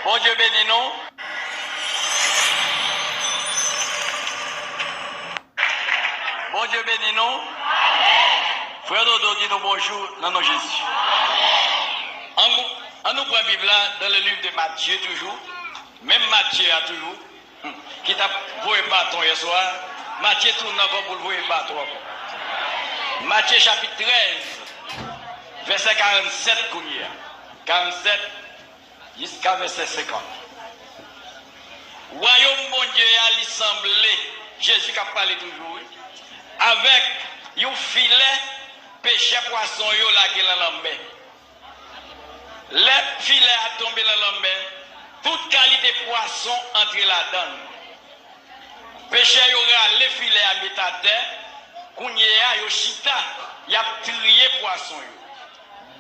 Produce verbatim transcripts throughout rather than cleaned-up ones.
Bondye beni nou. Bondye beni nou. Frè Dodo di nou bonjou nan non Jezi. An nou, an nou pran Bib la dans le livre de Matthieu toujou. Menm Matye a toujou. Hmm. Ki t ap voye baton yèswa. Matye tounen ankò pou l voye baton ankò. Matye chapit trèz, vèsè karannsèt kounye a. Karannsèt jiska vèsè senkant. Wayòm Bondye a, li sanble, Jezi k ap pale toujou, wi, avèk yon filè pechè pwason yo lage nan lanmè. Lè filè a tonbe nan lanmè, tout kalite pwason antre ladan l. Pechè yo rale filè a met atè, kounye a yo chita, y ap triye pwason yo.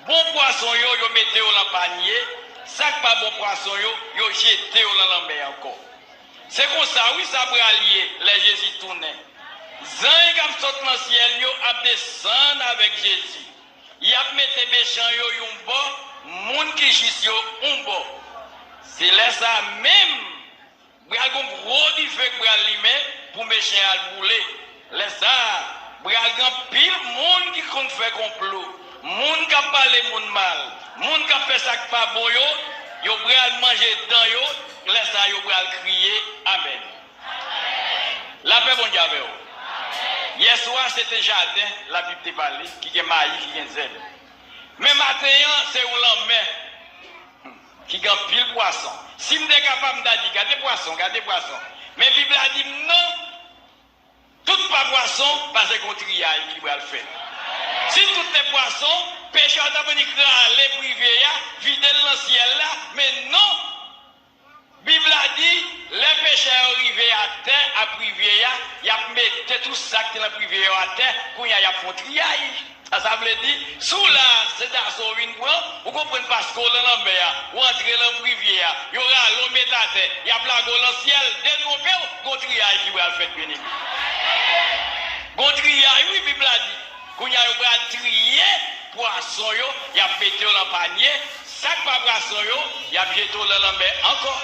Bon pwason yo, yo mete yo nan panye, sa k pa bon pwason yo, yo jete yo nan lanmè ankò. Se konsa, wi, sa pral ye lè Jezi tounen. Zanj k ap sot nan syèl yo ap desann avèk Jezi. Y ap mete mechan yo yon bò, moun ki jis yo yon bò. Se lè sa a menm, pral gen gwo dife k pral limen pou mechan al boule. Lè sa a, pral gen anpil moun ki konn fè konplo, moun k ap pale moun mal, moun k ap fè sa k pa bon yo, yo pral manje dan yo, lè sa a yo pral kriye, Amèn. Lapè Bondye avè w. Yèswa, se te jaden, Labib te pale, ki gen mayi, ki gen zèb. Men maten an, se yon lanmè, hmm, ki gen anpil pwason. Si m te kapab, m ta di, gade pwason, gade pwason. Men Bib la di m non, tout pa pwason, paske gon triyay ki pral fèt. Si tout te pwason, pechè yo ta vin rale privye a, vide l nan syèl la, men non, Bib la di, lè pechè yo rive atè ak privye a, y ap mete tout sa k te nan privye yo atè, kounye a y ap fè yon triyay. Sa, sa vle di, si w la, se daso w vin pran, ou konprann paske w nan lanmè a, ou antre nan privye a, yo rale w met atè, y ap lage w nan syèl, detwonpe w, gon triyay ki pral fèt, byeneme. Gon triyay, wi, Bib la di. Kounye a, yo pral triye pwason yo, y ap mete yo nan panye, sa k pa pwason yo, y ap jete yo nan lanmè ankò.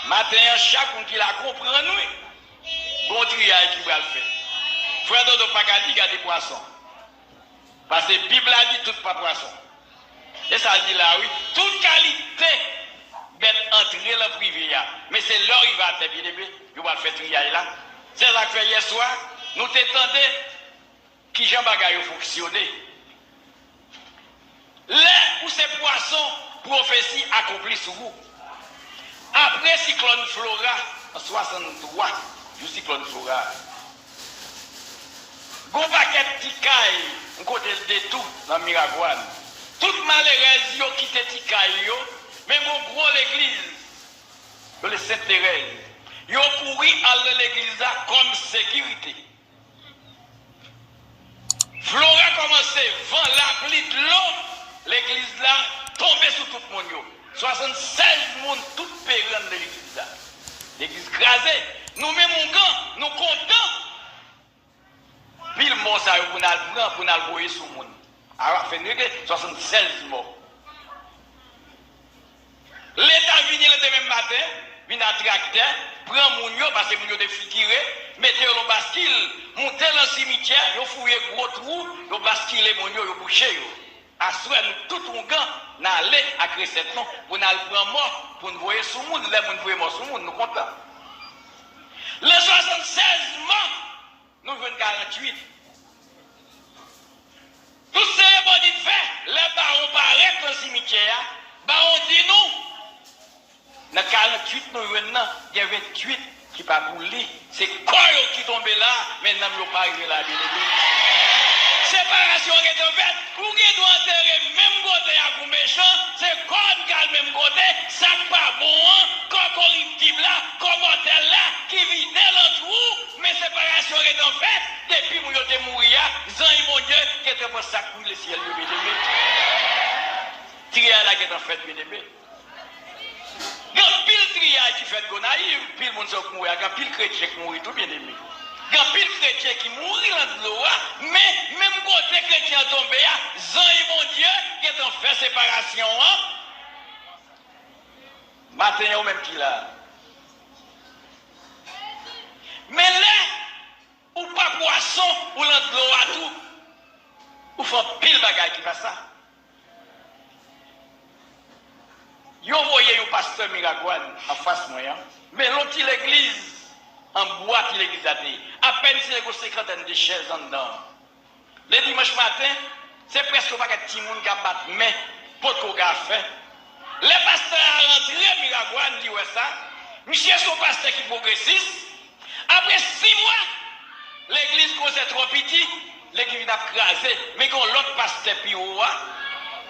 Maten an, chak moun ki la konprann, wi. Gon triyay ki pral fèt. Frè Dodo pa ka di gade pwason. Paske Bib la di tout pa pwason. E sa l di la, wi. Tout kalite bèt antre nan privye a. Men se lè w rive atè, byeneme, yo pral fè triyay la. Se sa k fè yèswa, nou te tande kijan bagay yo fonksyone. Lè ou se pwason, pwofesi akonpli sou ou. Apre siklòn Flora, an swasanntwa, jou siklòn Flora, gon pakèt ti kay, yon kote l detou nan Miragwàn. Tout malerèz yo kite ti kay yo, men gon gwo legliz, yo rele Sent Terèz. Yo kouri al nan legliz la kòm sekirite. Flora kòmanse, van, lapli, dlo, legliz la tonbe sou tout moun yo. Swasannsèz moun tout peri anndan legliz la. Legliz kraze. Nou menm ougan, nou kontan. Pil mò sa yo pou n al pran, pou n al voye sou moun. A la fen, rete swasannsèz mò. Leta vini lete menm maten, vin a traktè, pran moun yo, paske moun yo te figire, mete yo nan baskil, moute nan simityè, yo fouye gwo twou, yo baskile moun yo, yo bouche yo. Aswè, nou tout ougan, n ale ak resèt nou, pou n al pran mò, pou n voye sou moun, lè moun voye mò sou moun, nou kontan. Nan swasannsèz mò, nou jwenn karanntuit. Tout seremoni n fè, lè bawon parèt nan simityè a, bawon di nou, nan karanntuit nou jwenn nan, gen ventuit ki pa pou li. Se kò yo ki tonbe la, men nanm yo pa rive la, byeneme. Separasyon gentan fèt. Ou gen dwa antere menm kote ak yon mechan, se kò w k al menm kote, sa k pa bon an, kò koriptib la, kò mòtèl la, ki vide nan twou, men separasyon gentan fèt. Depi moun yo te mouri a, zanj Bondye gentan pran sak brile syèl yo, byeneme. Triyay la gentan fèt, byeneme. Gen anpil triyay ki fèt Gonayiv, pil moun sa yo k mouri a, gen anpil kretyen k mouri tou, byeneme. Gen anpil kretyen ki mouri nan dlo a, men menm kote kretyen an tonbe a, zanj Bondye gentan fè separasyon an. Maten an, ou menm ki la. Men lè ou pa pwason, ou lan dlo a tou, ou fè anpil bagay ki pa sa. Yo voye yon pastè Miragwàn anfas mwen an, men l on ti legliz an bwa ti legliz la te ye. Apèn si te gen yon senkantèn de chèz anndan an. Ledimanch maten, se prèske yon pakèt timoun k ap bat men, potko ka fè. Lè pastè a rantre Miragwàn, li wè sa. Misye se yon pastè ki pwogresis. Apre sis mwa, legliz kòmanse twò piti, legliz vin ap kraze. Men gen yon lòt pastè pi wo a,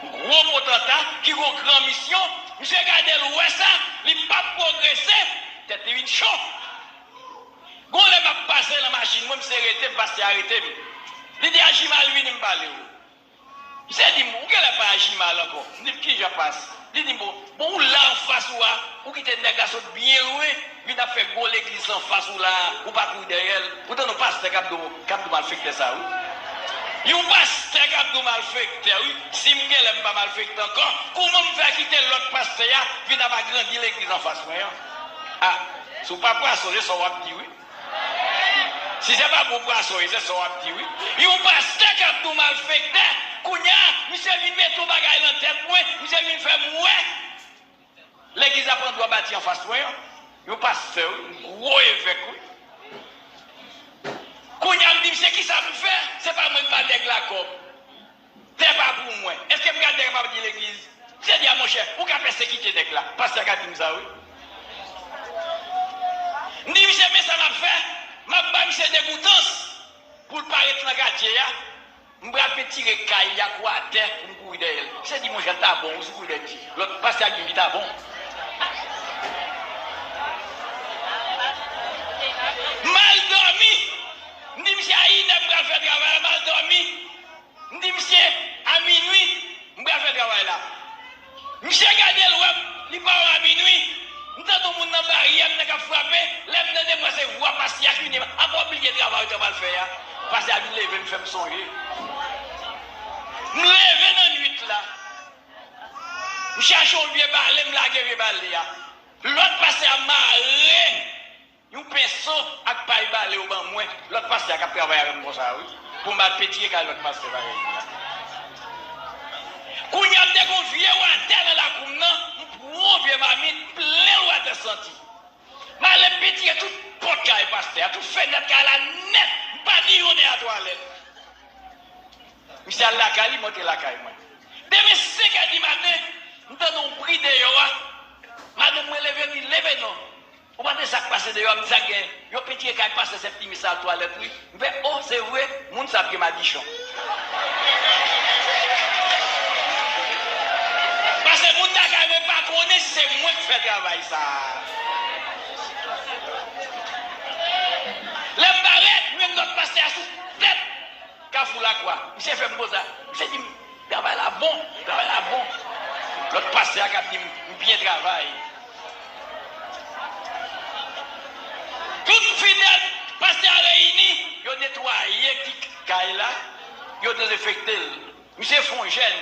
gwo potanta, ki gen yon gran misyon. Misye gade l, wè sa, li p ap pwogrese, tèt li vin cho. Gon lè m ap pase nan machin mwen, misye rete m, pastè a rete m. Li di, "Ajimal, vini m pale w." Misye di m, "Ou genlè pa Ajimal ankò." M di l, "Kijan pas?" Li di m, "Bon, bon, ou la anfas ou a, ou kite nèg la sot byen lwen, vin ap fè gwo legliz anfas ou la, ou pa kouri dèyè l. Ou tande yon pastè k ap di w, k ap di w malfektè sa, wi. Yon pastè k ap di w malfektè, wi. Si m genlè m pa malfektè ankò, kouman m fè kite lòt pastè a vin ap agrandi legliz anfas mwen an?" A, si w pa pwason, se sa w ap di, wi. Si se pa bon pwason, se sa w ap di, wi. Yon pastè k ap di w malfektè, kounye a, misye vin mete yon bagay nan tèt mwen, misye vin fè m wè. Legliz la pran dwa bati anfas mwen an. Yon pastè, wi, yon gwo evèk, wi. Kounye a, m di, "Misye, kisa pou m fè? Se pa mwen k ba nèg la kòb." Tè pa pou mwen. Èske m ka di nèg la pa vin legliz? Misye di, "A monchè, ou ka pèsekite nèg la." Pastè a ka di m sa, wi. M di, "Misye, men sa m ap fè. M ap ba misye degoutans pou l pa ret nan katye a. M pral pentire kay li ak watè pou m kouri dèyè l." Misye di, "Monchè, l ta bon, wi, si w kouri dèyè misye." Lòt pastè a di m, "Li ta bon." M al dòmi. M di, "Misye, a inè m pral fè travay la." M al dòmi. M di misye, "A minwi, m pral fè travay la." Misye gade l wè m, li pa wè a minwi. M tande yon moun nan baryè m nan k ap frape. Lè m tande m wè se vwa pastè a ki vini, apa w bliye travay ou ta pral fè a? Pastè a vin leve m fè m sonje. M leve nan nwit la. M chache yon vye bale, m lage vye bale a. Lòt pastè a mare yon penso ak pay bale yo ban mwen, lòt pastè a k ap travay avè m konsa, wi, pou m al pentire kay lòt pastè parèy li a. Kounye a, m te gen yon vye watè nan lakou m nan, m pran yon vye mamit, m plen l watè santi. M ale m pentire tout pòt kay pastè a, tout fenèt kay la nèt, m pa ni yon nèyatwalèt. Misye al lakay li, m antre lakay mwen. Demen senk è di maten, m tande yon bri deyò a. Madanm mwen leve, li leve non. Ou pa tande sa k pase deyò a, m di sa k gen. Yo pentire kay pastè Septimus sa twalèt wi. M fè, o, se vre, moun sa ap gen madichon. Paske moun lakay mwen pa konnen si se mwen k fè travay sa a. Lè m parèt, m jwenn lòt pastè a sou tèt Kafou Lakwa. Misye fè m konsa. Misye di m, travay la bon, travay la bon. Lòt pastè a k ap di m, m byen travay. Tout fidèl pastè a reyini, yo netwaye ti kay la, yo dezenfekte l. Misye fè yon jèn.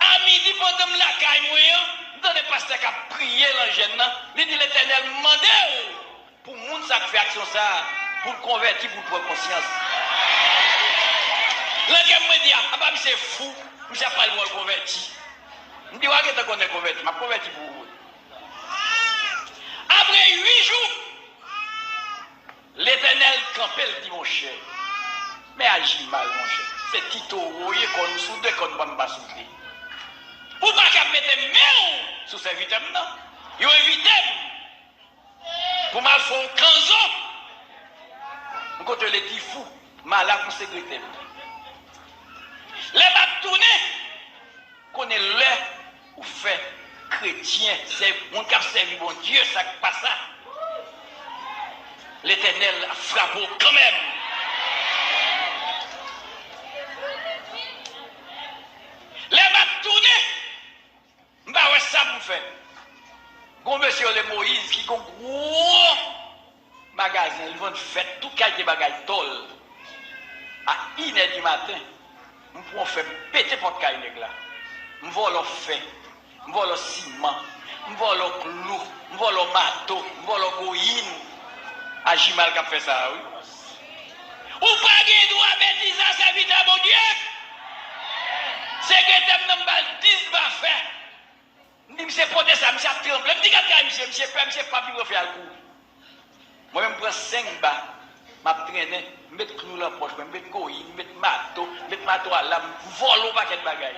A midi, pandan m lakay mwen an, m tande pastè k ap priye nan jèn nan. Li di, Letènèl, m mande w pou moun sa k fè aksyon sa a, pou l konvèti, pou l pran konsyans. Nan kè m, mwen di, a, apa misye fou, misye ap pale pou l konvèti. M di, w a gentan konnen konvèti, m ap konvèti pou ou. Apre uit jou, Letènèl kanpe, l di, monchè, men aji mal, monchè. Se ti towo w ye, kòn sou de kòn, banm pa sou de. Ou pa ka mete men w sou sèvitè m nan. Yo envite m pou m al fè yon kanzo. M kote le ti fou, m ale ak yon sekretè m. Lè m ap tounen, konnen lè ou fè kretyen, sè, moun k ap sèvi Bondye, sa k pa sa, Letènèl ap frape w kanmenm. Lè m ap tounen, m pa wè sa pou m fè. Gon mesye yo rele Moyiz ki gon gwo magazen, li vann fèt, tout kalite bagay, tòl. A inè di maten, m pran fè, m pete pòt kay nèg la. M vòlò fè, m vòlò siman, m vòlò klou, m vòlò mato, m vòlò koyin. Ajimal k ap fè sa a, wi. Ou pa gen dwa mete sa, sèvitè Bondye. Sekretè m nan, m ba l dis ba fè. M di misye pote sa, misye ap tranble. M di gad kay misye, misye pè, misye pa pi refè al kouri. Mwen menm m pran senk ba, m ap trennen, m met klou lan pòch mwen, m met koyin, m met mato, m met mato alam, m vòlò yon pakèt bagay.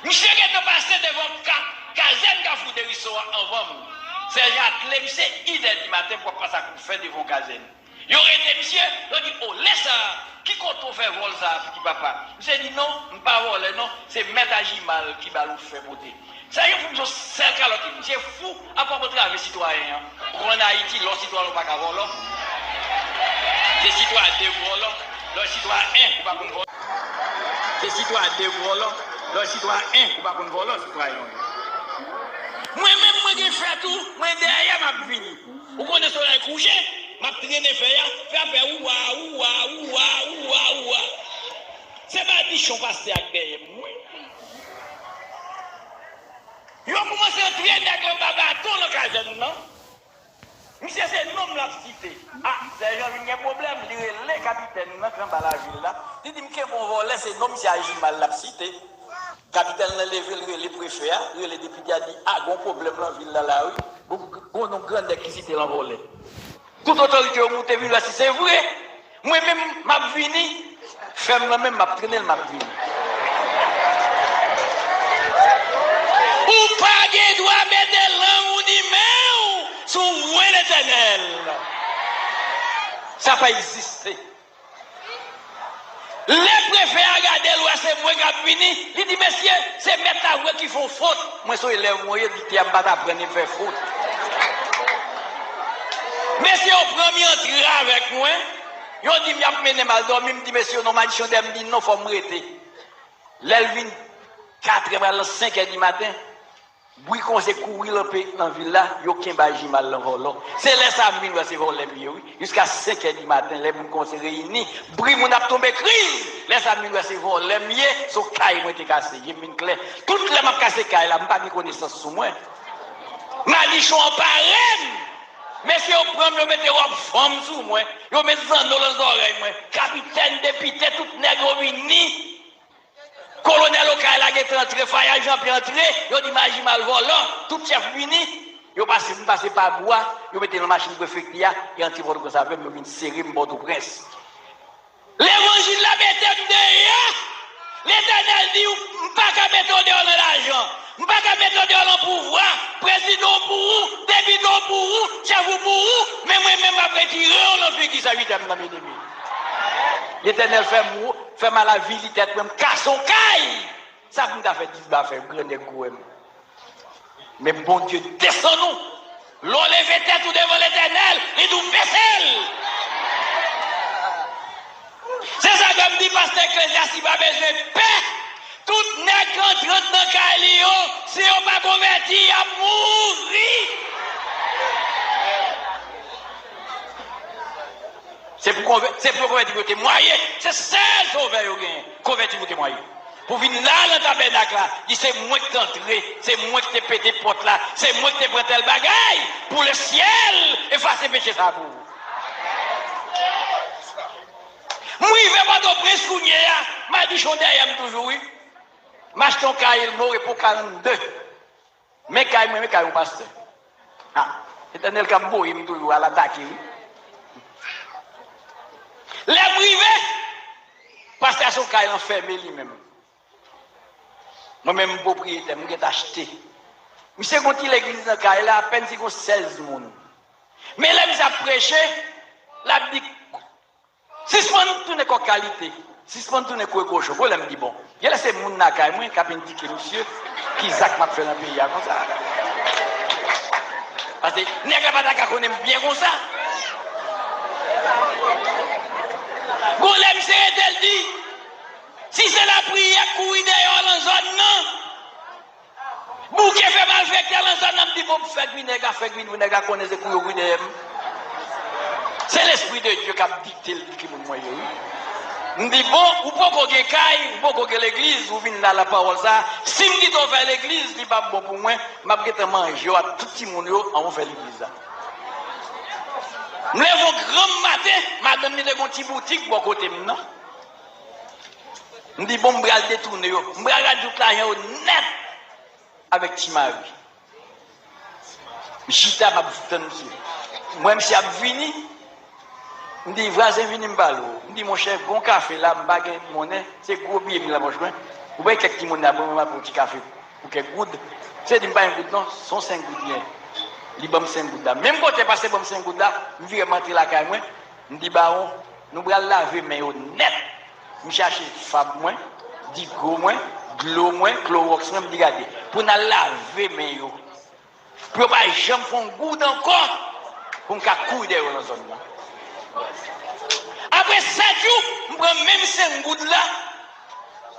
Misye gentan pase devan ka, kazèn Kafou Deriso a anvan m. Sèjan atle misye, sis è di maten pou ap pase ak yon fè devan yon kazèn. Yo rete misye, yo di, "O, lè sa a, ki kote w fè vòl sa a, pitit papa?" Misye di, "Non, m pa vòlè non, se mèt Ajimal ki ba l yon fè pote." Sa yo pou misye yon sèl kalòt, misye fou, apa w antrave sitwayen an. Ou konn Ayiti, lè w sitwayen ou pa ka vòlò. Se sitwayen de vòlò, lè w sitwayen en, ou pa konn vòlò. Se sitwayen de vòlò, lè w sitwayen en, ou pa konn vòlò, sitwayen an. Mwen menm, mwen gen fè tou, mwen dèyè m ap vini. Ou konnen solèy kouche, m ap trennen fè a, fè a fè ouwa, ouwa, ouwa, ouwa, ouwa. Se madichon pastè a k dèyè m, wi. Yo koumanse antre nèg anba baton nan kazèn nan. Misye se non m l ap site. A, sèjan vin gen pwoblèm, li rele kapitèn nan k anba lavil la. Li di m kenbe yon vòlè, se non misye Ajimal l ap site. Kapitèn nan leve, l rele prefè a, rele depite a, di, "A, gon pwoblèm nan vil la la, wi. Gon, gon, gon grannèg ki site l an vòlè." Tout otorite yo moute vin wè si se vre. Mwen menm, m ap vini. Fè m nan menm, m ap trennen l, m ap vini. Ou pa gen dwa mete lang ou ni men w sou mwen, Letènèl. Sa pa egziste. Lè prefè a gade l, wè se mwen k ap vini, li di, "Mesye, se mèt la vre ki fè w fot." Mwen se yon elèv mwen ye, dikte a m pa t aprann li fè fot. Mesye yo pran m, y antre avèk mwen. Yo di m y ap mennen m al dòmi, m di mesye yo non, madichon dèyè m di non, fò m rete. Lè l vin katrè pral nan senkè di maten, bri kòmanse kouri lan pe-, nan vil la, yo kenbe Ajimal lan vòlò. Se lè sa a m vin wè se vòlè m ye, wi. Jiska senkè di maten, lè moun kòmanse reyini, bri moun ap tonbe kriz. Lè sa a m vin wè se vòlè m ye, se yon kay mwen te kase, je m vin klè. Tout lè m ap kase kay la, m pa gen konesans sou mwen. Madichon an pare m. Mesye yo pran m, yo mete wòb fanm sou mwen. Yo met zanno lan zòrèy mwen. Kapitèn, depite, tout nèg yo vini. Kolonèl Okay la gentan antre, Fayad Jean Pierre antre, yo di m Ajimal vòlò, tout chèf vini, yo pase, m pase pa bwa, yo mete nan machin prefekti a, e antre Pòtoprens avè m, yo vin sere m Pòtoprens. Levanjil la mete m deyò, Letènèl di, "M pa ka mete w deyò nan lajan, m pa ka mete w deyò nan pouvwa, prezidan w pou ou, depite w pou ou, chèf ou pou ou, men mwen menm m ap retire w nan figi sèvitè m nan, byeneme." Letènèl fè m wo, fè m al avili tèt mwen, m kase yon kay. Sa pou m ta fè dis ba fè, grannèg kou wè m. Men Bondye desann ou. Lè w leve tèt ou devan Letènèl, li di w bese l. Se sa ke m di pastè Eklezyas, li pa bezwen pè. Tout nèg k antre nan kay li yo, si yo pa konvèti, y ap mouri. Se pou konvè-, se pou yo konvèti pou yo temwaye. Se sèl sovè yo genyen. Konvèti pou temwaye. Pou vin la nan tabènak la, di se mwen ki te antre, se mwen ki te pete pòt la, se mwen ki te pran tèl bagay. Pou lesyèl efase peche sa pou ou. M rive Pòtoprens kounye a, madichon dèyè m toujou, wi. M achte yon kay, Elmo Repo karannde. Men kay mwen, men kay yon pastè. A, Letènèl k ap voye m toujou al atake, wi. Lè m rive, pastè a se yon kay l anfème li menm. Mwen menm m pwopriyetè, m gentan achte. Misye gon ti legliz nan kay la, apèn si gon sèz moun. Men lè misye ap preche, l ap di, "Sispann tounen kòk kalite. Sispann tounen kouye kochon." Bon, lè m di, "Bon, genlè se moun lakay mwen k ap endike misye ki zak m ap fè nan peyi a konsa." Paske nèg la pa ta ka konnen m byen konsa. Bon, lè misye rete, l di, "Si se lapriyè k kouri dèyè w lan zòn nan, bouke fè malfektè lan zòn nan," m di, "Bon, m fè gri nèg la, fè gri nèg la konnen se kou yo gri dèyè m." Se Lespri de Dye k ap dikte l ki moun mwen ye, wi. M di, bon, ou poko gen kay, ou poko gen legliz, ou vin la, lapawòl sa, si m kite w fè legliz, li p ap bon pou mwen, m ap gentan manje w ak tout timoun yo anvan w fè legliz la. M leve yon granm maten, madanm li te gen yon ti boutik bò kote m nan. M di, bon, m pral detounen yo. M pral rad tout lajan yo nèt avèk Ti Mari. M chita, m ap tann misye. M wè misye ap vini. M di, vwazen, vini m pale w. M di, monchè, gon kafe la, m pa gen monnen, se gwo biye m gen nan pòch mwen. Ou bay kèk timoun la, bon, mwen ap pran yon ti kafe pou kèk goud. Misye di m pa gen goud non, se yon senk goud li ye. Li ban m senk goud la. Menm kote pastè ban m senk goud la, m vire m antre lakay mwen. M di, bawon, nou pral lave men yo nèt. M chache fab mwen, digo mwen, dlo mwen, klowòks mwen, m di, gade, pou n al lave men yo. Pou yo pa janm fè yon goud ankò, pou m ka kouri dèyè yo nan zòn nan. Apre sèt jou, m pran menm senk goud la,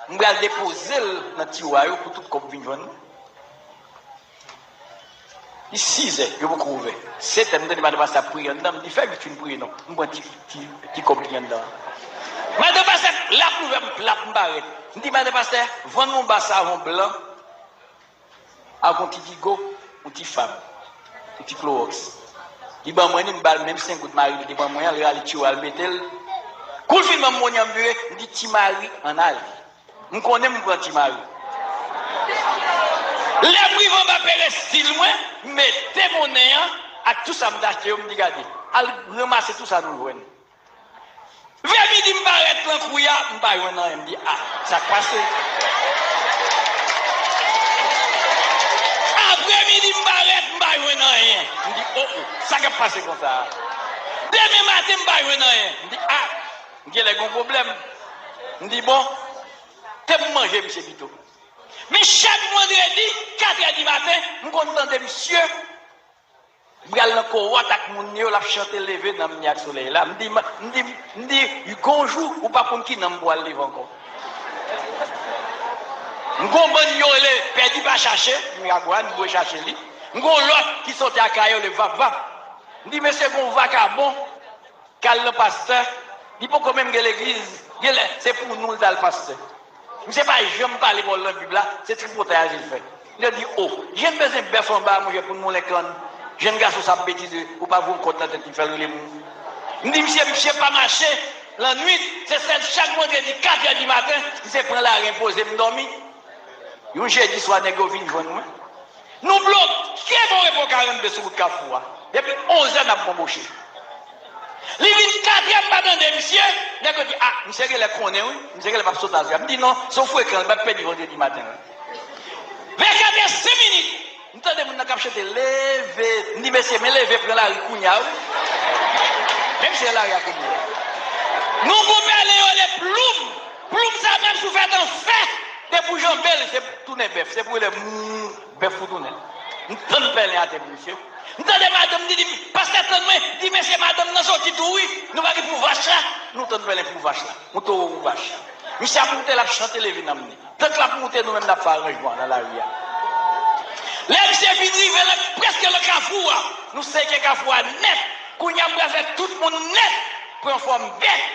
m pral depoze l nan tiwa yo pou tout kòb vin jwenn mwen. Li sizè, yo poko ouvè. Setè, m tande madan pastè ap priye anndan, m di, fè vit fin priye non. M pran ti, ti, ti kòb ki anndan an. Madan pastè, l ap ouvè, m plap, m parèt. M di, madan pastè, vann mwen yon ba savon blan ak yon ti digo, yon ti fab, yon ti klowòks. Li ban mwen li, m ba l menm senk goud mari li te ban mwen an, li rale tiwa l mete l. Kou l fin ban m monnen an, m vire, m di, Ti Mari, ann ale. M konnen m pran Ti Mari. Lè m rive anba perestil mwen, m mete monnen an ak tout sa m t achte yo, m di, gade, al ranmase tout sa nou jwenn. Vè midi m parèt nan kouya, m pa jwenn anyen, m di, a, sa k pase? Apre midi m parèt, m pa jwenn anyen, m di, o, o, sa k ap pase konsa a? Demen maten m pa jwenn anyen, m di, a, m genlè gen yon pwoblèm. M di, bon, te m manje misye pito. Men chak vandredi, katrè di maten, m konn tande misye, m pral nan kowòt ak moun yo, l ap chante leve nanm ni ak solèy la. M di, m di, m di, gon jou, ou p ap konn ki nanm pou w al leve ankò. M gon bann yo rele pèdi pa chache, Miragwàn, m voye chache li. M gon lòt ki soti Akayè, yo rele Vap Vap. M di, mesye, gon vakabon k al nan pastè, li poko menm gen legliz, genlè se pou nou l t al pastè. Misye pa janm pale pawòl nan Bib la, se tripotay a li l fè. Li di, o, jèn bezwen bèf anba, monchè, pou n moulen kann. Jèn gason sa ap betize, ou pa voye yon kòd nan tèt li, fè l rele moun. M di, misye, misye pa mache lannwit, se sèl chak vandredi, katrè di maten, misye pran lari enpoze m dòmi. Yon jedi swa, nèg yo vin jwenn mwen. Nou bloke Bon Repo karannde sou wout Kafou a. Depi onzè n ap bonboche. Li vin katrè, m pa tande misye. Nèg yo di, a, misye genlè konnen, wi. Misye genlè p ap sot azè. M di, non, se yon frekan, l p ap pèdi vandredi maten, wi. Vè katrè senk minit, m tande moun nan k ap chante, leve. M di, mesye, men leve, pran lari kounye a, wi. Menm si se lari a kounye a. Nou gon pèlen yo rele Ploum. Ploum sa menm si w fè t an fè, depi w janbe l, se tounen bèf. Se pou rele mou, bèf pou tounen. M tann pèlen atè pou misye. M tande madanm di, di, pastè tann mwen, di, mesye, madanm nan soti tou wi, nou pa gen pou vach la. Nou tann pèlen pou vach la. Yon towo pou vach. Misye ap moute, l ap chante leve nanm ni. Tank l ap moute, nou menm n ap fè aranjman nan lari a. Lè misye fin rive la, prèske nan kafou a, nou seke kafou a nèt. Kounye a m pral fè tout moun nèt pran fòm bèt.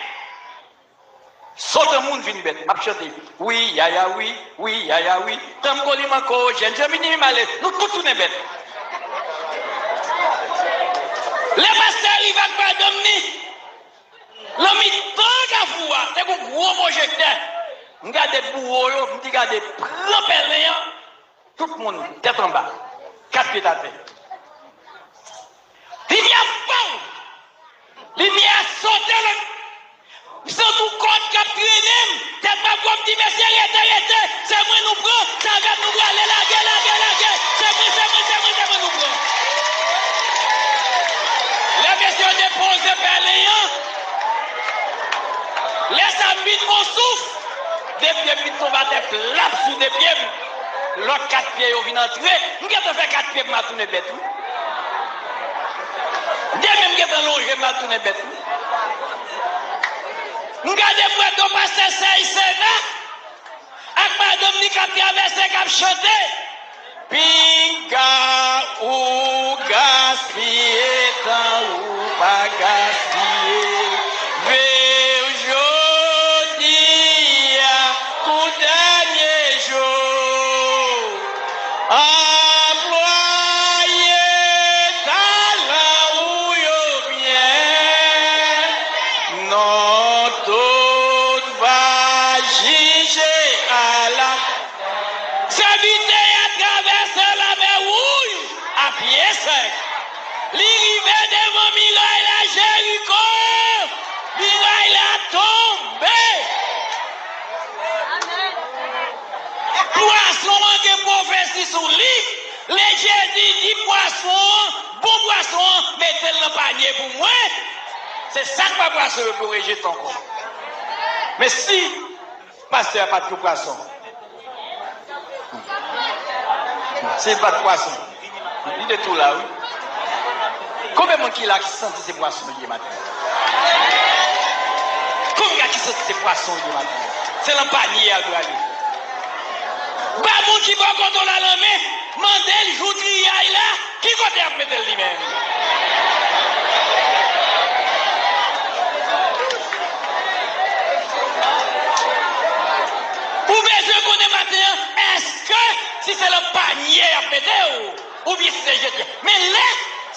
Sot an moun vin bèt. M ap chante, wi, yaya, wi, wi, yaya, wi. Tanm kolimanko, jèn jan minimale, nou tout tounen bèt. Lè pastè rive ak madanm ni, nan mitan kafou a, te gon gwo pwojektè. M gade bouwo yo, m di gade, pran pèlen an, tout moun, tèt anba, kat pyet atè. Limyè a fon! Limyè a sote lè m santi yon kòd k ap trennen m. Tèt m ap gwo, m di, mesye, rete, rete! Se mwen nou pran! Se avè m nou prale! Lage, lage, lage! Se mwen, se mwen, se mwen, se mwen nou pran! Lè mesye yo depoze pèlen an, lè sa m vin pran souf, de pye m vin tonbe atè plap sou de pye m. Lòt kat pye yo vin antre. M gentan fè kat pye m a tounen bèt, wi. De men m gentan lonje m a tounen bèt, wi. M gade m wè do pastè Sèy Sena ak madanm li k ap travèse, k ap chante. Pinga ou gaspiye tan ou pa gaspiye. Veye w jodi. Li rive devan miray la, Jeriko, miray la tonbe. Pwason an gen pwofesi sou li. Lè Jezi di pwason an, bon pwason an, mete l nan panye pou mwen. Se sa k pa pwason yo pou rejete ankò. Men si pastè a pa t yon pwason, si l pa t pwason, li te tou la, wi. Konbyen moun ki la ki santi se pwason li ye maten? Konbyen ki santi se pwason li ye maten? Se nan panye a l prale. Ba moun ki bò kote w la lanmen, mande l jou triyay la, ki kote y ap mete l li menm? Ou bezwen konnen maten an, èske si se nan panye y ap mete w, oubyen si se jete? Men lè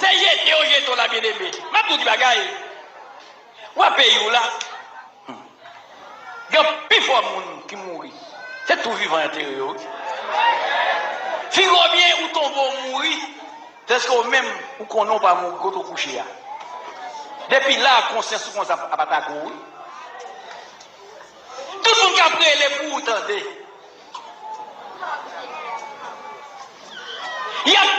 se jete yo jete w la, byeneme, m ap di w ti bagay. W a peyi w la. Gen pifò moun ki mouri, se tou vivan yo antere yo, wi. Figure w byen, ou tonbe, w mouri, tèske w menm, ou konnen w pa mouri kote w kouche a. Depi la, konsyans ou konsa ap atake w, wi. Tout moun k ap rele pou ou tande. Y ap,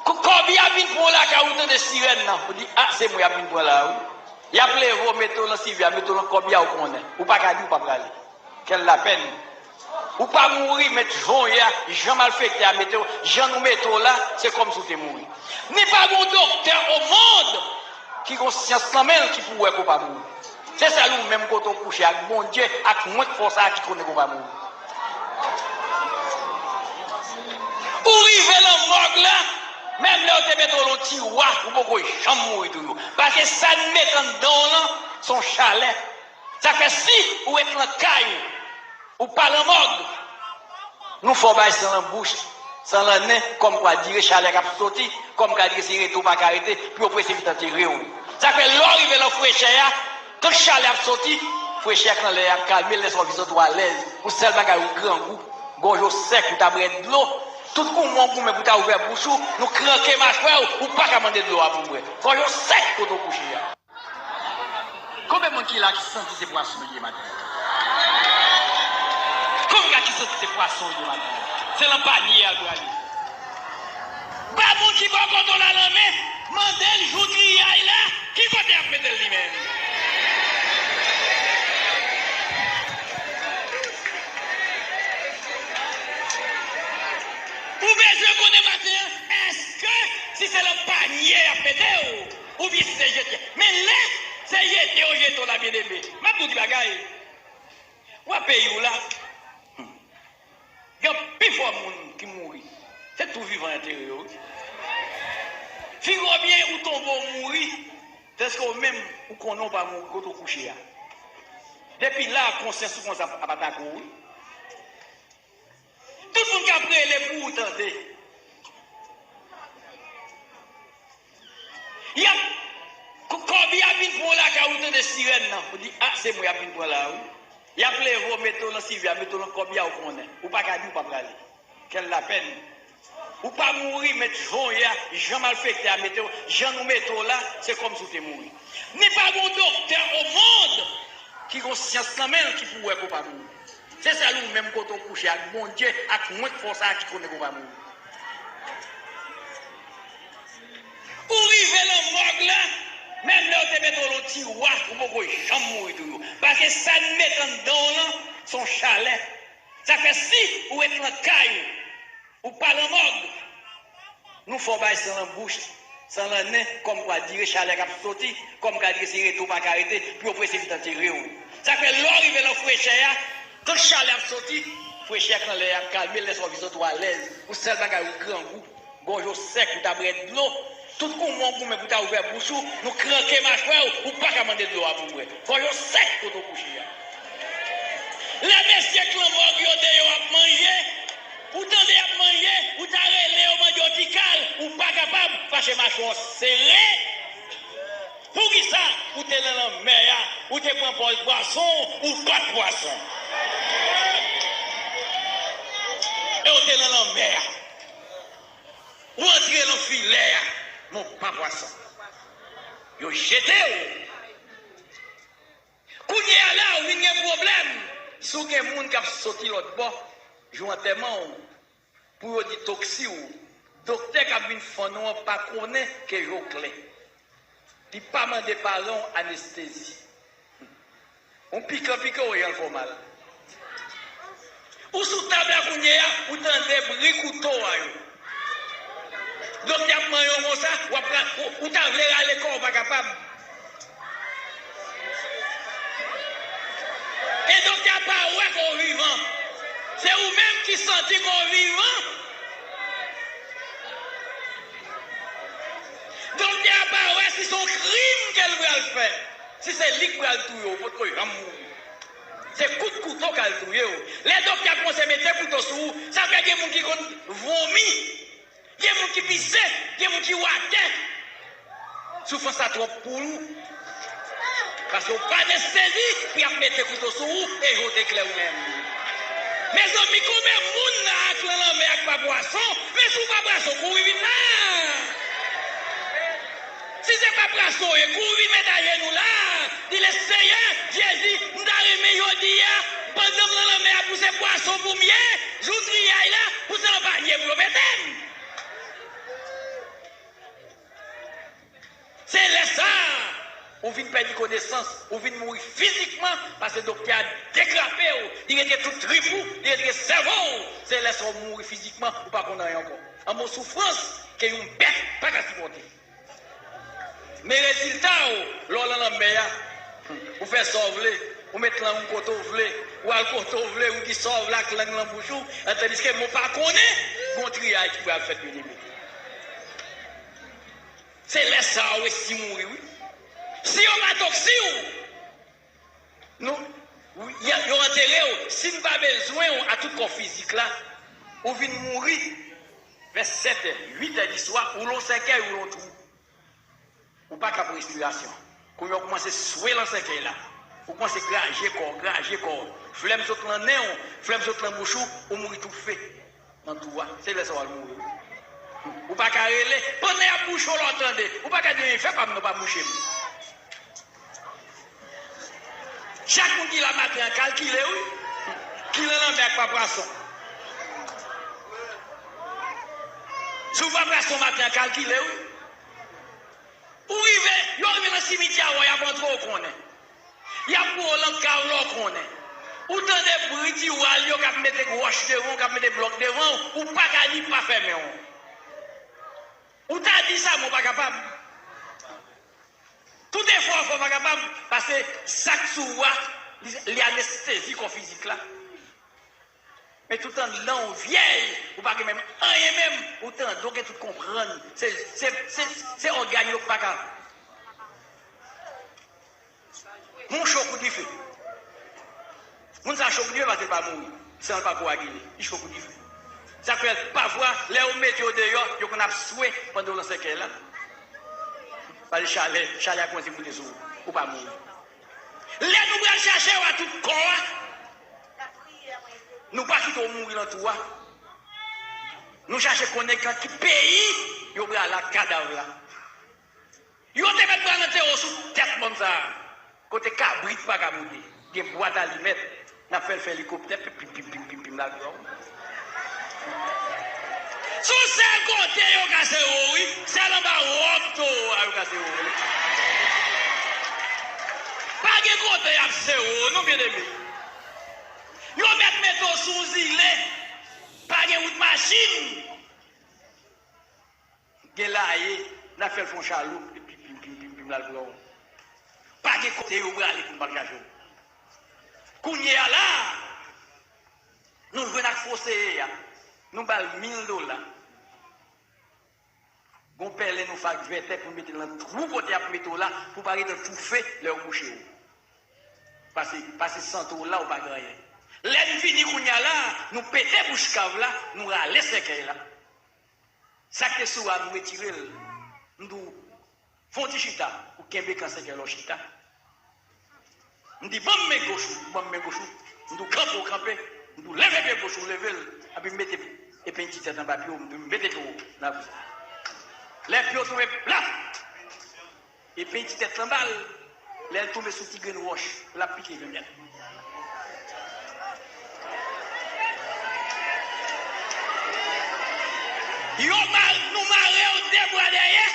k-, kòb y ap vin pran w lakay ou, tande sirèn nan. Ou di, "A, se mwen y ap vin pran la, wi." Y ap leve w, mete w nan sivi a, mete w nan kòb y a, ou konnen. Ou pa ka di ou pa prale. Quelle la peine. Ou pa mouri, men jan w ye a, jan malfektè a mete w, jan nou mete w la, se kòmsi w te mouri. Ni pa gen yon doktè o mond ki gen syans nan men l ki pou wè ke w pa mouri. Se sèl ou menm kote w kouche ak Bondye, ak mwen k fè w sa a ki konnen ke w pa mouri. Ou rive nan mòg la, menm lè yo te mete w nan tiwa, ou poko janm mouri toujou. Paske sa n mete anndan w lan, se yon chalè. Sa fè si ou ret nan kay ou, ou pa nan mòg, nou fè w bay san nan bouch, san nan nen, kòmkwa dire chalè k ap soti, kòmkwa dire se rete w pa ka rete, pou yo prese vit antere w. Sa fè lè w rive nan frechè a, tout chalè ap soti, frechè k nan lè a ap kalme l, lè sa w vin soti w alèz. Ou sèl bagay ou grangou, gòj ou sèk, ou ta bwè dlo. Tout goumen w goumen pou ta ouvè bouch ou, nou kranke machwè w, ou pa ka mande dlo a pou bwè. Gòj ou sèk kote w kouche a. Konbyen moun ki la ki santi se pwason li ye maten? Konbyen ki santi se pwason li ye maten? Se nan panye a l prale. Ba moun ki bò kote w la lanmen, mande l jou triyay la, ki kote y ap mete l li menm? Ou bezwen konnen maten an, èske si se nan panye y ap mete w, oubyen si se jete? Men lè se jete yo jete w la, byeneme, m ap di w ti bagay. W a peyi w la. Hmm. Gen pifò moun ki mouri, se tou vivan yo antere yo, wi. Figure w byen, ou tonbe, w mouri, tèske w menm, ou konnen w pa mouri kote w kouche a. Depi la, konsyans ou konsa ap atake w, wi. Tout moun k ap rele pou ou tande. Y ap, k-, kòb y ap vin pran w lakay ou, tande sirèn nan. Ou di, "A, se mwen y ap vin pran la, wi." Y ap leve w, mete w nan sivi a, mete w nan kòb y a, ou konnen. Ou pa ka di ou pa prale. Quelle la peine. Ou pa mouri, men jan w ye a, jan malfektè a mete w, jan nou mete w la, se kòmsi w te mouri. Ni pa gen yon doktè o mond ki gen syans nan men l ki pou wè ke w pa mouri. Se sèl ou menm kote w kouche ak Bondye, ak mwen k fè w sa a ki konnen ke w pa mouri. Ou rive nan mòg la, menm lè yo te mete w nan tiwa, ou poko janm mouri toujou. Paske sa n mete anndan w lan, se yon chalè. Sa fè si ou ret nan kay ou, ou pa nan mòg, nou fè w bay san nan bouch, san nan nen, kòmkwa dire chalè k ap soti, kòmkwa dire se rete w pa ka rete, pou yo prese vit antere w. Sa fè lè w rive nan frechè a, tout chalè ap soti, frechè k nan lè a ap kalme, lè sa w vin soti w alèz, ou sèl bagay ou grangou, gòj ou sèk, ou ta bwè dlo, tout goumen w goumen pou ta ouvè bouch ou, nou kranke machwè w, ou pa ka mande dlo a pou bwè. Gòj ou sèk kote w kouche a. Lè mesye k nan mòg yo deyò ap manje, ou tande y ap manje, ou ta rele yo mande yo ti kal, ou pa kapab, paske machwè w sere. Poukisa ou te nan lanmè a, ou te pran pòz pwason, ou pa t pwason? E ou te nan lanmè a. Ou antre nan filè a. Mon pa pwason. Yo jete w. Kounye a la, ou vin gen pwoblèm. Si w gen moun k ap soti lòt bò, jou antèman w, pou yo di toksi w, doktè k ap vin fann ou an pa konnen ke je w klè. Li pa mande paran w anestezi. Yon pikan pike w, jan l fè w mal. Ou sou tab la kounye a, ou tande bri kouto a yo. Doktè ap manyen w konsa, w ap ra-, ou, ou ta vle rale kò w, ou pa kapab. E doktè a pa wè ke w vivan. Se ou menm ki santi ke w vivan. Doktè a pa wè si se yon krim ke l pral fè. Si se li k pral touye w, ou potko janm mouri. Se kout kouto k al touye w. Lè doktè a kòmanse mete kouto sou ou, sa fè gen moun ki konn vomi. Gen moun ki pise, gen moun ki watè. Soufrans la twòp pou ou. Paske w pa anestezi, pou y ap mete kouto sou ou, e je w te klè ou menm. Mezanmi, konbyen moun la ak lan lanmè ak pa pwason, men si w pa pwason, kouri vin la. Si se pa pwason w ye, kouri vin met ajenou la. Di l, Seyè Jezi, m ta renmen jodi a, pandan m lan lanmè a, pou se pwason pou m ye, jou triyay la, pou se nan panye pou yo mete m. Se lè sa a, ou vin pèdi konesans, ou vin mouri fizikman, paske doktè a dekrape w, li retire tout trip ou, li retire sèvo w. Se lè sa a ou mouri fizikman, ou pa konn anyen ankò. Anmò soufrans ke yon bèt pa ka sipòte. Men rezilta w, lè w lan lanmè a, ou fè sa w vle, ou met lang ou kote w vle, ou al kote w vle, ou di sa w vle ak lang lan bouch ou, tandiske men w pa konnen, gon triyay ki pral fèt, byeneme. Se lè sa a ou resi mouri, wi. Si yo pa toksi w, nou, wi, y a, yo antere w. Si n pa bezwen w a tout kò fizik la, ou vin mouri vè sèt è, uit è di swa, ou lan sèkèy, ou lan twou. Ou pa ka pran respirasyon. Kounye a, ou kòmanse swe lan sèkèy la. Ou kòmanse graje kò w, graje kò w. Flèm sot lan nen w, flèm sot lan bouch ou, ou mouri toufe. Nan twou a, se lè sa w al mouri wi. Ou pa ka rele, pandan y ap mouche w la w tande. Ou pa ka di, "Fè pa m non, pa mouche m." Chak moun ki la maten an, kalkile wi. Ki lan lanmè ak pa pwason. Si w pa pwason maten an, kalkile wi. Ou rive, yo rive nan simityè a, w ap antre, ou konnen. Y ap pran w lan kav la, ou konnen. Ou tande bri tiwal yo k ap mete wòch devan w, k ap mete blòk devan w, ou pa ka di pa fèmen w. Ou ta di sa, men w pa kapab. Tout efò w fè, w pa kapab, paske sa k sou ou a, li, li anestezi kò fizik la. Men toutan lan w vyèj, ou pa gen menm anyen menm, ou tande, ou gen tout konprann. Se, se, se, se ògàn yo k pa ka. Moun cho kou dife. Moun sa cho kou dife paske l pa mouri. San l pa kowagile. Li cho kou dife. Sa k fè, pafwa, lè yo mete yo deyò, yo konn ap swe pandan yo lan sèkèy la. Paske chalè, chalè a kòmanse moute sou ou. Ou pa mouri. Lè nou pral chache w a tout kò a, nou pa kite w mouri lan twou a. Nou chache konnen kan ki peyi yo pral ak kadav la. Yo te mèt pral antere w sou tèt mòn sa a, kote kabrit pa ka moute. Gen bwat alimèt, n ap fè l fè elikoptè, pim, pim, pim, pim, pim, lage w. Se yon sèl kote yo ka sere w, wi. Sèl anba wòb towo a yo ka sere w, wi. Pa gen kote y ap sere w, non, byeneme. Yo mèt mete w sou zile. Pa gen wout machin. Gen laye, n ap fè l fè yon chaloup, epi pim, pim, pim, pim, l al pran w. Pa gen kote yo prale pou n pa al chache w. Kounye a la a, nou jwenn ak foseye a, nou ba l mil dola. Gon pèlen nou fè ak vètè pou n mete l nan twou kote y ap mete w la, pou w pa rete toufe lè yo kouche w. Pase, pase san dola, ou pa gen anyen. Lè n fini kounye a la a, nou pete bouch kav la, nou rale sèkèy la. Sa k te sou a, nou retire l. M di w, fè yon ti chita, ou kenbe kan sèkèy la, w chita. M di, ban m men goch ou, ou ban m men goch ou. M di w, kanpe, ou kanpe. M di w, leve pye goch ou, ou leve l. Epi m mete epenn ti tèt anba pye w, m di w, m mete toro nan kou sa. Lè pye w tonbe plat, epi ti tèt lan ba l, lè l tonbe sou ti grenn wòch, l ap pike jwenn nèt. Yo ma-, nou mare w de bra dèyè.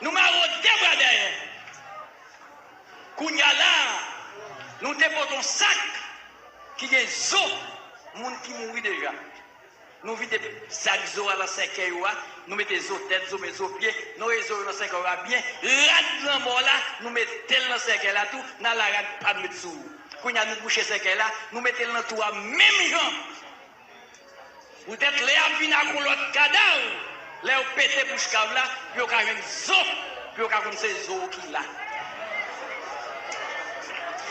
Nou mare w de bra dèyè. Kounye a la, nou te pote yon sak ki gen zo moun ki mouri deja. Nou vide sak zo a nan sèkèy yo a, nou mete zo tèt, zo men, zo pye, nou reye zo yo nan sèkèy yo a byen. Rad lanmò la, nou mete l nan sèkèy la tou, n al la rad pa n met sou ou. Kounye a, nou bouche sèkèy la, nou mete l nan twou a menm jan. Poutèt lè y ap vin ak yon lòt kadav, lè yo pete bouch kav la, pou yo ka jwenn zo, pou yo ka konn se zo w ki la.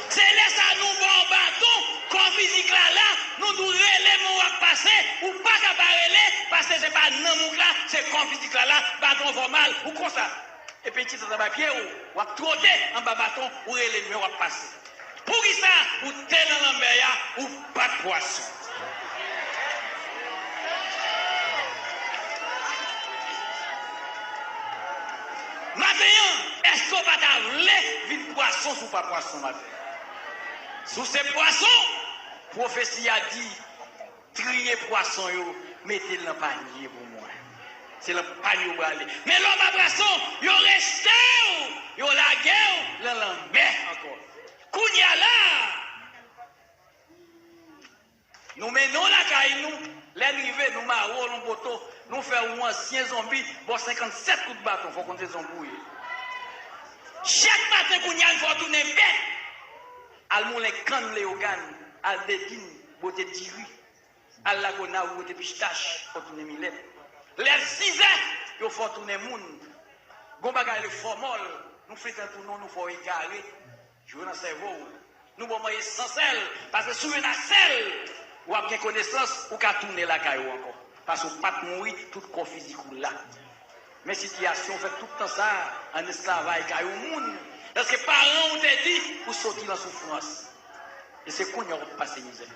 Se lè sa a nou ba w baton, kò fizik la la, nou di w rele men w ap pase, ou pa ka pa rele, paske se pa nanm ou k la, se kò fizik la la, baton fè w mal, ou konsa. Epi ti tata bay pye w, w ap twote anba baton, ou rele men w ap pase. Poukisa ou te nan lanmè a, ou pa t pwason? Maten an, èske w pa ta vle vin pwason si w pa pwason maten an? Si w se pwason, pwofesi a di, triye pwason yo, mete l nan panye pou mwen. Se nan panye w prale. Men lè w pa pwason, yo rejte w, yo lage w nan lanmè ankò. Kounye a la, nou mennen w lakay nou, lè n rive, nou mare w nan poto, nou fè w yon ansyen zonbi, ba w senkannsèt kout baton, fò w konn se zonbi w ye. Chak maten kounye a, n fè w tounen bèt. Al moulen kann Leyogàn, al Dedin, bwote diri. Al Lagonav, bwote pistach, fò w tounen milèt. Lè sizè, yo fè w tounen moun. Gon bagay rele fòmòl, nou fete an tounen w, nou fè w egare, jwe nan sèvo w. Nou ba w manje san sèl, paske si w jwenn a sèl, w ap gen konesans, ou ka tounen lakay ou ankò. Paske w pa t mouri, tout kò fizik ou la. Men sitiyasyon w fè tout tan sa a, an esklavaj kay yon moun. Lèske paran w te di, ou soti nan soufrans. E se kounye a w ap pase mizè.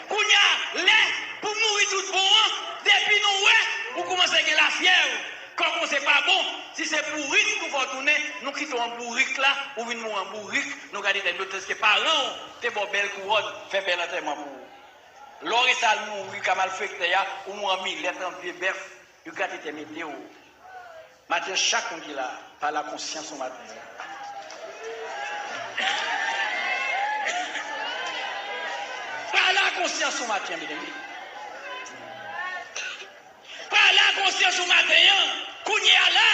Kounye a, lè pou mouri tout bon an, depi nou wè, ou koumanse gen lafyèv, kò w koumanse pa bon, si se bourik nou fè w tounen, nou kite w an bourik la, ou vin mouri an bourik, nou gade tèt nou, èske paran w te ba w bèl kouwòn, fè bèl antèman pou ou. Lè w rete al mouri ka malfektè a, ou mouri an milèt, an vye bèf, yo grate tè mete w. Maten an, chak moun ki la, pale a konsyans ou maten an. Pale a konsyans ou maten an, mezanmi. Pale a konsyans ou maten an. Kounye a la,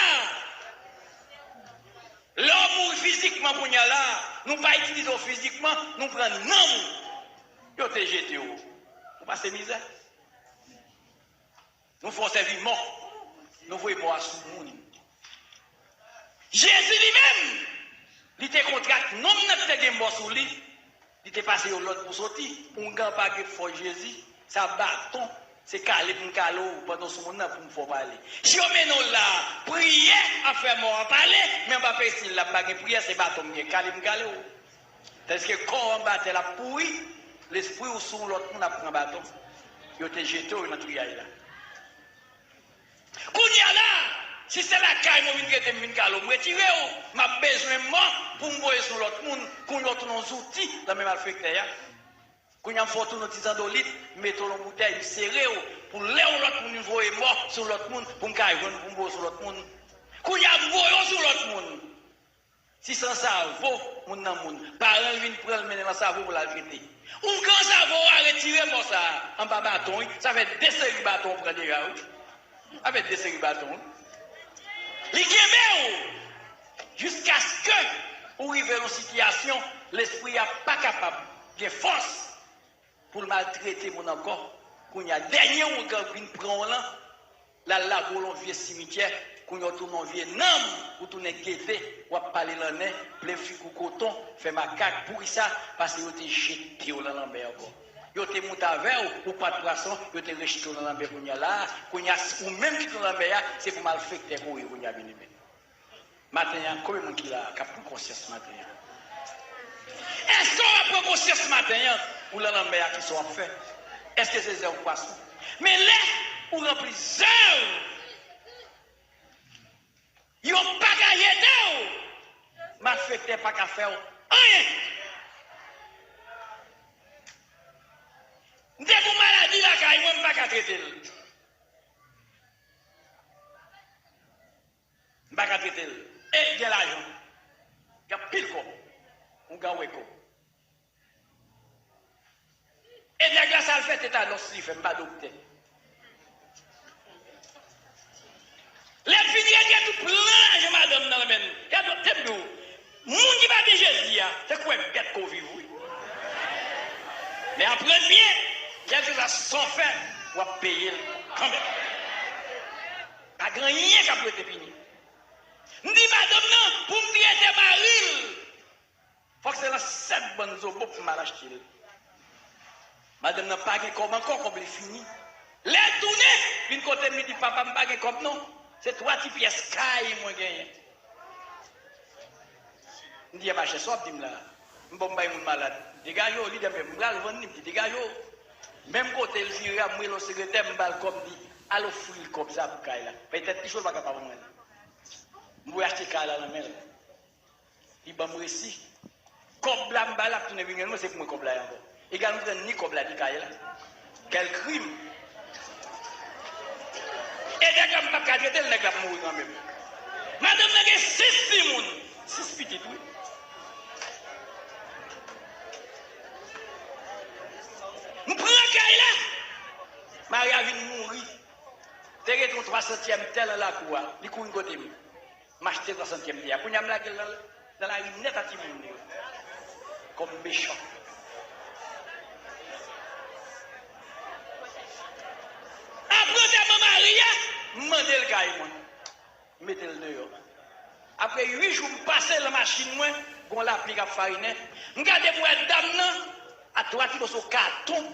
lè w mouri fizikman kounye a la, nou pa itilize w fizikman, nou pran nanm ou. Yo te jete w. Ou pase mizè. Nou fè w sèvi mò. Nou voye mò a sou moun. Jezi li menm, li te kontre ak nonm nan ki te gen mò sou li. Li te pase yon lòd pou soti. Oungan pa gen fòs Jezi. Sa baton. Se kale pou m kale w pandan w sou moun nan pou m fè w pale. Si yo mennen w la, priyè ap fè mò a pale, men anba peristil la pa gen priyè, se baton m gen, kale m kale w. Tandis ke kò w anba tè l ap pouri, lespri w sou yon lòt moun ap pran baton. Yo te jete w nan triyay la. Kounye a la, si se lakay mwen w vin rete, m vin kale w, m retire w, m ap bezwen mò pou m voye sou lòt moun, kounye a w tounen yon zouti nan men malfektè a. Kounye a m fè w tounen yon ti zandolit, m mete w nan boutèy, m sere w, pou lè yon lòt moun vin voye mò sou lòt moun, pou m ka jwenn pou m voye sou lòt moun. Kounye a m voye w sou lòt moun. Si se nan savo, moun nan moun, paran l vin pran l mennen nan savo pou l al jete. Oungan savo a retire mò sa a anba baton, wi. Sa fè de seri baton w pran deja, wi. Sa fè de seri baton, wi. Li kenbe w jiskaske ou rive nan yon sitiyasyon, lespri a pa kapab gen fòs pou l maltrete moun ankò. Kounye a, dènye oungan vin pran w lan, l al lage w lan vye simityè, kounye a w tounen yon vye nanm, ou tounen gede, w ap pale lannen, plen figi w koton, fè makak, poukisa? Paske yo te jete w lan lanmè ankò. Yo te moute avè w, ou pa t pwason, yo te rejte w lan lanmè kounye a la, kounye a, ou menm ki tounen lanmè a, se pou malfektè ke w ye kounye a, byeneme. Maten an, konbyen moun ki la a k ap pran konsyans maten an? Èske w ap pran konsyans maten an? Ou lan lanmè a, kisa w ap fè? Èske se zèv pwason? Men lè Ou ranpli zèv. Yo pa ka jete w. Malfektè pa ka fè w anyen. M te gen yon maladi lakay mwen, m pa ka trete l. M pa ka trete l. E gen lajan. Gen anpil kòb. Yon granmè kòb. E nèg la sa l fè tetanòs li fè, m pa doktè. Lè l fin rete tout plan lajan madanm nan renmen l. E doktè m di w, moun ki pa gen Jezi a, se kwè bèt ke w viv wi. Men aprann byen, kèlkeswa sa w fè, w ap peye l kanmenm. Pa gen anyen k ap rete pini. M di madanm nan pou m trete mari l. Fòk se nan sèt bann zobo pou m al achte l. Madanm nan pa gen kòb ankò, kòb li fini. Lè l tounen, vin kote m, li di, "Papa, m pa gen kòb non. Se twa ti pyès kay mwen genyen." M di, "E pa chè sa w ap di m la. M bon m bay moun malad. Degaje w, li di m pral vann li." M di, "Degaje w." Menm kote l vire a, m rele yon sekretè, m ba l kòb, m di, "Al ofri l kòb sa pou kay la. Petèt li cho, l pa ka pa ban mwen l." M voye achte kay la nan men l. Li ban m resi. Kòb la m ba l, l ap tounen vin jwenn mwen, se pou mwen kòb la ye ankò. Egal m pran ni kòb la ni kay la. Kèl krim! E nèg la m p ap ka trete l, nèg la ap mouri kanmenm. Madanm nan gen sis timoun, sis pitit wi. M pran kay la, mari a vin mouri. Te gen yon twa santyèm tè nan lakou a, li kouri kote m. M achte twa santyèm tè a. Kounye a m lage l nan, nan lari nèt a timoun li yo. Kòm mechan. Apre antèman mari a, m mande l kay mwen. M mete l deyò. Apre uit jou, m pase nan machin mwen, gen yon lapli k ap farinen. M gade m wè dam nan, ak twa ti moso katon,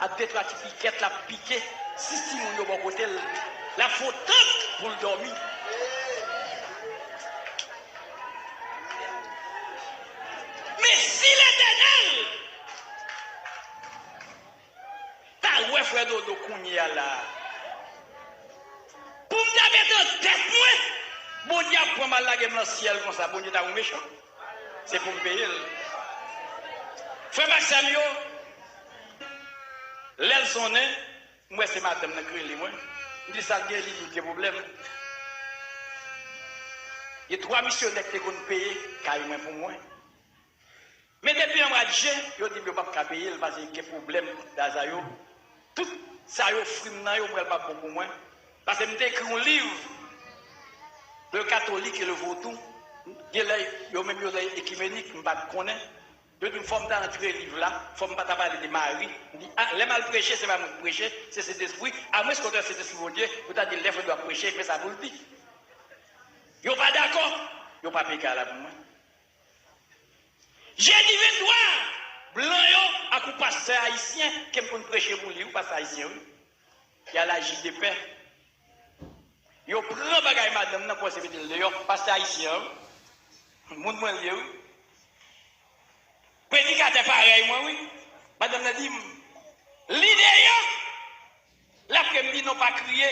ak de twa ti pikèt l ap pike, sis timoun yo bò kote l, l ap fè yon tant pou l dòmi. Men si Letènèl ta wè frè Dodo kounye a la, pou m ta mete an tèt mwen, Bondye ap pran m al lage m nan syèl konsa, Bondye ta yon mechan. Se pou m peye l. Frè m ak sè m yo, lè l sonnen, m wè se madanm nan k rele mwen. M di, "Sa k gen?" Li di, "M gen pwoblèm. Gen twa misyonè ki te konn peye kay mwen pou mwen. Men depi nan mwa jen, yo di m yo p ap ka peye l paske gen pwoblèm lajan yo. Tout sa yo ofri m nan yo, m wè l p ap bon pou mwen. Paske m te ekri yon liv, Le Catholique et le Vaudou. Genlè yo menm yo rele Ekimenik, m pa t konnen. Yo di m fò m ta antre liv la, fò m pa ta pale de Mari. M di, a, lè m al preche, se pa mwen k preche, se Sentespri. Amwenske w te wè Sentespri Bondye, ou ta di lè frè Dodo ap preche, men sa pou l di. Yo pa dakò, yo pa peye kay la pou mwen. Jedi venntwa, blan yo ak yon pastè ayisyen ke m konn preche pou li, yon pastè ayisyen, wi. Y a la J D P. Yo pran bagay madanm nan, kòmanse mete l deyò. Pastè ayisyen an, wi. Moun mwen l ye, wi. Predikatè parèy mwen, wi. Madanm nan di m, "Li deyò." L ap rele m di, "Non, pa kriye."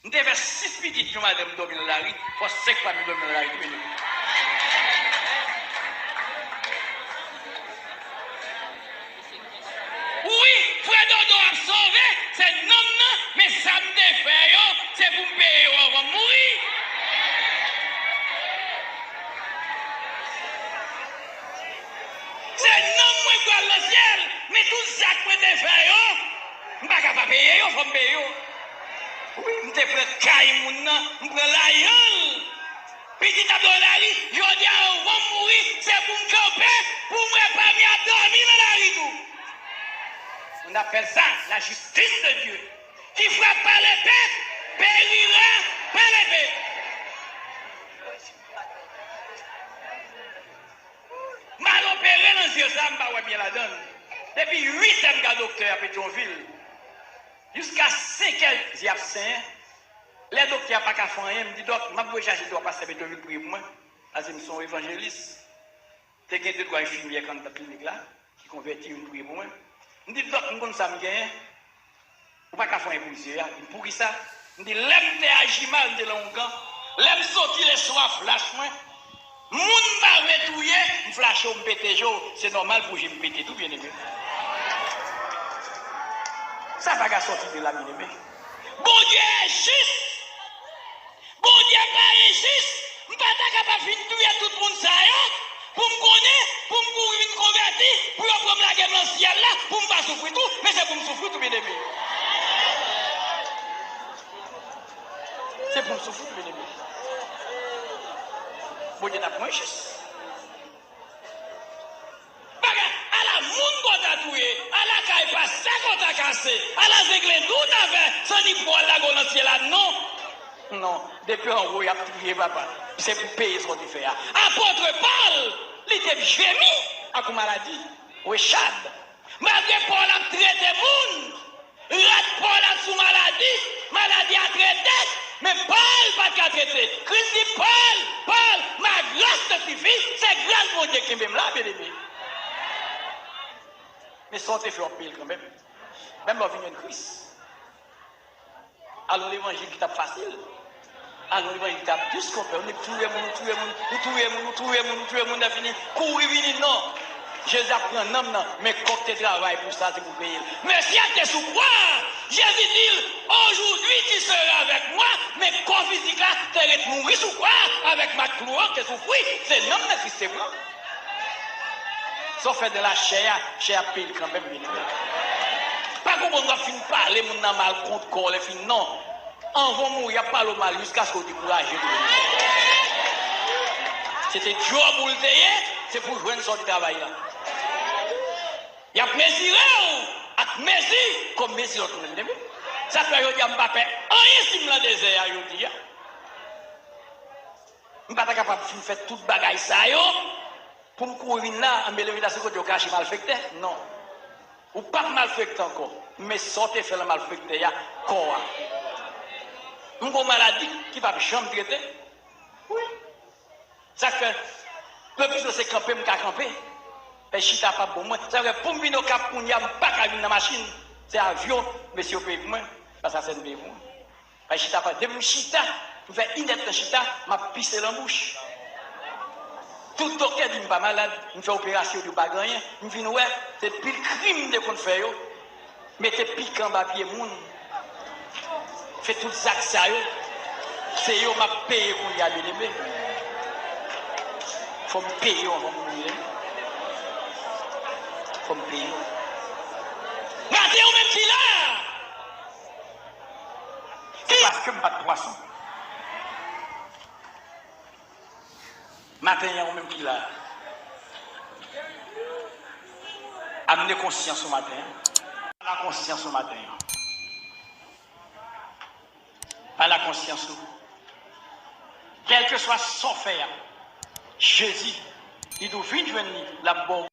M te fè sis pitit, yon madanm dòmi nan lari, fò senk fanmi dòmi nan lari tou, men nou. Wi, frè Dodo ap sove, se nanm nan, men sa m te fè yo, se pou m peye yo anvan m mouri. Se nanm mwen k pral nan syèl, men tout zak mwen te fè yo, m pa ka pa peye yo, fò m peye yo. Wi, m te pran kay moun nan, m pran lajan l. Pitit ap dòmi nan lari, jodi a anvan m mouri, se pou m kanpe, pou m wè fanmi ap dòmi nan lari tou. On appelle ça la justice de Dieu. Qui frappe par l'épée, périra par l'épée. M al opere nan zye sa, m pa wè byen ladan l. Depi uit è m ka doktè a Petyonvil. Jiska senk è zye ap senyen. Lè doktè a pa ka fè anyen, m di, "Dòk, m ap voye chache dwa pastè Petyonvil priye pou mwen, paske m se yon evanjelis." Te gen de twa enfimyè k anndan klinik la, ki konvèti, vin priye pou mwen. M di, "Dòk, m konn sa m genyen. Ou pa ka fè Pou zye a, poukisa? M di, lè m te aji mal, m te lan ongan. Lè m soti leswa, flash mwen. Moun m pa vle touye, m flache w, m pete je w. Se nòmal pou je m pete tou, byeneme. Sa pa ka sòti de la, byeneme. Bondye enjis. Bondye pa enjis. M pa ta kapab fin touye tout moun sa yo pou m konnen, pou m kouri vin konvèti, pou yo pran m lage m nan syèl la, pou m pa soufri tou, men se pou m soufri tou, byeneme. Se pou m soufri tou, byeneme. Bondye t ap mwen jis. Bagay, ala moun kò ta touye, ala kay pastè kò ta kase, ala zenglendo ta fè, san ni pwòl lage w nan syèl la, non. Non, depi anwo y ap touye, papa. Se pou peye sa w te fè a. Apot Pòl, li te jemi ak yon maladi. Rechad. Malgre Pòl ap trete moun, rad Pòl ap sou maladi, maladi a trete, men Pòl pa t ka trete. Kris di, Pòl, Pòl, ma grâce te suffit, se gras Bondye kenbe m la, byeneme. Men sa w te fè, w ap peye l kanmenm. Menm lè w vin jwenn Kris. Alò levanjil ki t ap fasil. Alò levanjil ki t ap dous, konpè. Ou touye moun, ou touye moun, ou touye moun, ou touye moun, ou touye moun, lè fini, kouri vini, non. Jezi ap pran nanm nan, men kòk te travay pou sa, se pou peye l. Mesye a te sou kwa a. Jezi di l, aujourd'hui tu seras avec moi, men kò fizik la te ret mouri sou kwa a, avèk mak klou an, te soufri, se nanm nan Kris te pran. Sa w fè nan lachè a, chè a ap peye l kanmenm, byeneme. Pa konprann w ap fin pale moun nan mal kont kò w, lè fini, non. Anvan w mouri, y ap pale w mal jiskaske w dekouraje tou. Se te djòb ou l te ye, se pou w jwenn sa w te travay la. Y ap mezire w ak mezi kòm mezi lòt moun, byeneme. Sa fè jodi a m pa pè anyen si m nan dezè a jodi a. M pa ta kapab fin fè tout bagay sa yo pou m kouri vin la, anben leve la sou kote yo kache malfektè. Non. Ou p ap malfektè ankò. Men sa w te fè lan malfektè a, kò a. M gon maladi ki p ap janm trete. Wi. Sa k fè, lepliso se kanpe m ka kanpe. E chita p ap bon mwen. Sa k fè pou m vin Okap kounye a, m pa ka vin nan machin. Se avyon, mesye yo peye pou mwen. Pase a sèn peye pou mwen. Ay chita pa, depi m chita, m fè inèdtan chita, m ap pise lan bouch. Tout doktè di m pa malad, m fè operasyon, yo di w pa gen anyen, m vin wè, se pil krim m te konn fè yo. Mete pikan anba pye moun. Fè tout zak sa yo. Se yo m ap peye kounye a, byeneme. Fò m peye yo anvan m mouri. Fò m peye yo. Maten, ou menm ki la a. Se paske m pa t pwason. Maten an, ou menm ki la a, amene konsyans ou maten an. Pale a konsyans ou maten an. Pale a konsyans ou. Kèlkeswa sa w fè a, Jezi, li di w vin jwenn li, l ap ba w.